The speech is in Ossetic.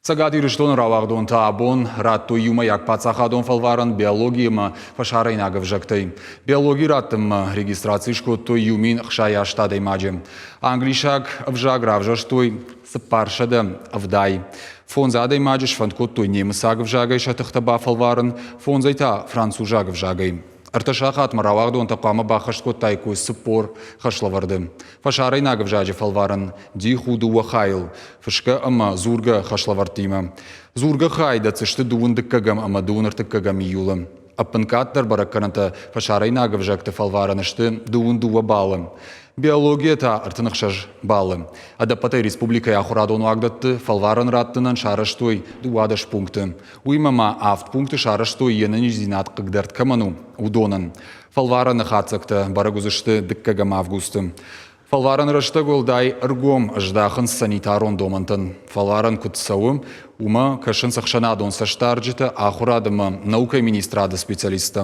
Цӕгат Ирыстоны рауагъдонтӕ абон радтой иумӕйаг паддзахадон фӕлварӕн биологи ӕмӕ фӕсарӕйнаг ӕвзӕгтӕй. Биологи раттынмӕ регистраци скодтой 1068 адӕймаджы. Англисаг ӕвзаг равзӕрстой 470. Фондз адӕймаджы сфӕнд кодтой немыцаг ӕвзагӕй сӕ тыхтӕ бафӕлварын, фондзӕй та французаг ӕвзагӕй. Ӕртӕ сахатмӕ рауагъдонтӕ хъуамӕ баххӕст кодтаиккой 40 хӕслӕвӕрды. Фӕсарӕйнаг ӕвзаджы фӕлварӕн дих у дыууӕ хайыл – фысгӕ ӕмӕ дзургӕ хӕслӕвӕрдтимӕ. Дзургӕ хай дӕтдзысты дыууын дыккӕгӕм ӕмӕ дыууын ӕртыккӕгӕм июлы. Ӕппынкъаддӕр бӕрӕггӕнӕнтӕ фӕсарӕйнаг ӕвзӕгты фӕлварӕн сты дыууын дыууӕ баллы. Биологийӕ та 36 баллы. Ӕдӕппӕтӕй республикӕйы ахуырадон уагдӕтты фӕлварӕн раттынӕн сарӕзтой 12 пункты. Уыимӕ ма авд пункты сарӕзтой йе нӕниздзинад хъыгдӕрд кӕмӕн у, уыдонӕн. Фӕлварӕны хатдзӕгтӕ бӕрӕг уыдзысты дыккӕгӕм августы. Фӕлварӕн рӕстӕг уӕлдай ӕргом ӕздахынц санитарон домӕнтӕн. Фӕлварӕн куыд цӕуы, уымӕ кӕсынц ӕхсӕнадон цӕстдарджытӕ, ахуырад ӕмӕ наукӕйы министрады специалисттӕ.